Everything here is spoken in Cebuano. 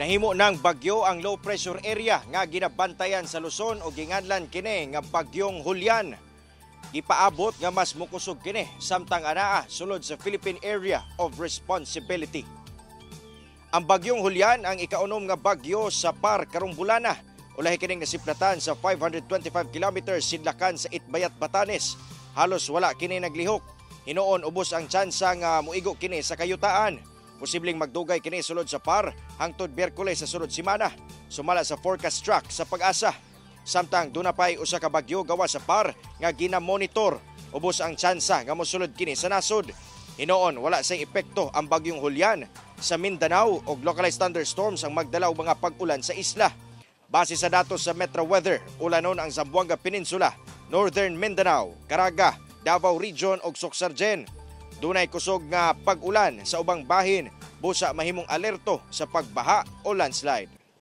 Nahimo ng bagyo ang low pressure area nga ginabantayan sa Luzon o ginganlan kini nga Bagyong Julian. Gipaabot nga mas mukusog kini samtang anaa sulod sa Philippine Area of Responsibility. Ang Bagyong Julian ang ikaunom nga bagyo sa PAR karong bulana. Ulahi kining nasiplatan sa 525 kilometers sidlakan sa Itbayat, Batanes. Halos wala kini naglihok. Hinuon ubos ang tsansa nga muigo kini sa kayutaan. Posibleng magdugay kini sulod sa PAR hangtod Biyerkules sa sunod semana. Sumala sa forecast track sa PAGASA. Samtang duna pay usa ka bagyo gawas sa PAR nga ginamonitor. Ubos ang tsansa nga mosulod kini sa nasod. Hinuon wala say epekto ang Bagyong Julian sa Mindanao og localized thunderstorms ang magdala og mga pag-ulan sa isla. Base sa datos sa Metro Weather, ulanon ang Zamboanga Peninsula, Northern Mindanao, Caraga, Davao Region ug Soccsksargen. Dunay kusog nga pag-ulan sa ubang bahin busa mahimong alerto sa pagbaha o landslide.